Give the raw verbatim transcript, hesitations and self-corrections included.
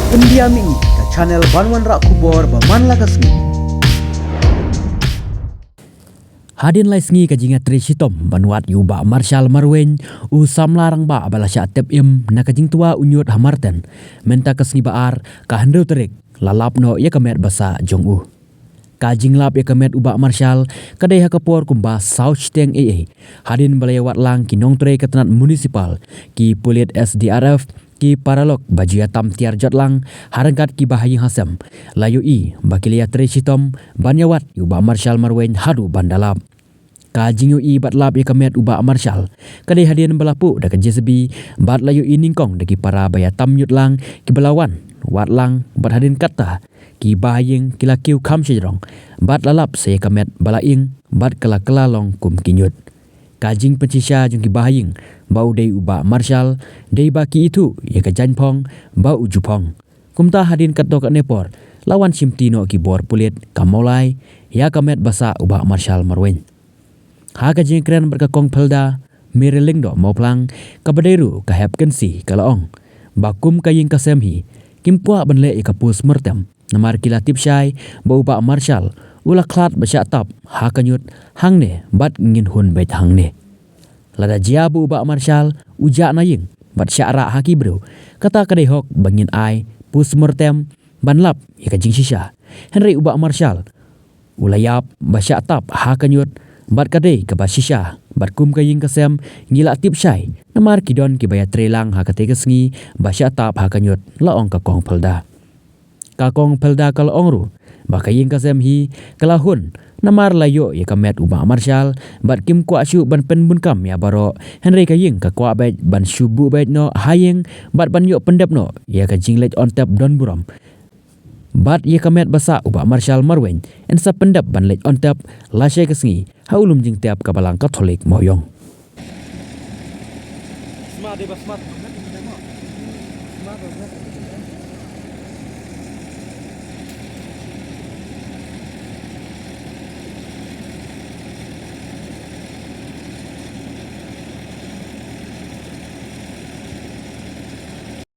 India Mini, ka channel ban wanrah khubor ba man la ka sngi. Hadien lai sngi ka jingïatrei shitom ban wad ïa u Bah Marshal Marwein, u samla rangbah ba la shah tep im na ka jingtwa u ñiut ha Marten, mynta ka sngi ba ar, ka hynriew tarik, la lap noh ïa ka met ba sah jong u. Ka jinglap ïa ka met u Bah Marshal ka dei ha ka por kumba saw shiteng ei ei, hadien ba la ïa wad lang ki nongtrei ka tnat municipal, ki pulit S D R F, ki paralok ba ju ïa tam tiar jot lang ha ryngkat ki bahaïing hasem, la ïohi ba ki la ïatrei shitom ban ïa wad ïa u Bah Marshal Marwein haduh ban da lap. Ka jingïohi bad lap ïa ka met u Bah Marshal ka dei hadien ba la puh da ka J C B bad la ïohi nyngkong da ki para ba ïa tam ñiut lang kiba la wan wad lang, bad hadien katta ki bahaïing ki la kiew kham shajrong bad la lap sa ïa ka met ba la ing bad ka la kylla long kum ki ñiut. Ka jingpynshisha jong ki bahaïing ba u dei u Bah Marshal dei ba ki ithuh ïa ka jaiñphong ba u ju phong. Kumta hadien katto katne por la wan shimti noh ki bor pulit ka Mawlai ïa ka met ba sah u Bah Marshal Marwein. Ha ka jingkren bad ka Kong Phelda, Mary Lyngdoh Mawphlang, kaba dei ruh ka Hepkynsi, ka la ong ba kum ka ïing ka sem hi, kim kwah ban leh ïa ka post mortem namar ki la tip shai ba u Bah Marshal u la khlad ba shah tap ha ka ñiut hangne bad ngin hun beit hangne. Lada jia ba u Bah Marshal u jah na ïing bad shah rah ha ki briew, kata ka dei hok ba ngin ai post mortem ban lap ïa ka jingshisha. Hynrei u Bah Marshal u la ïap ba shah tap ha ka ñiut bad ka dei kaba shisha, bad kum ka ïing ka sem ngi la tip shai namar ki don kiba ïatrei lang ha katei ka sngi ba shah tap ha ka ñiut, la ong ka Kong Phelda. Ka Kong Phelda ka la ong ruh ba ka ïing ka sem hi ka la hun namar la ïoh ïa ka met u Bah Marshal bad kim kwah shuh ban pynbun kam ïa baroh, hynrei ka ïing ka kwah beit ban shu buh beit noh ha ïing bad ban ïoh pyndep noh ïa ka jingleit on tep don burom. Bad ïa ka met ba sah u Bah Marshal Marwein yn sa pyndep ban leit on tep lashai ka sngi ha u lum jingtep ka Balang Katholik Mawïong.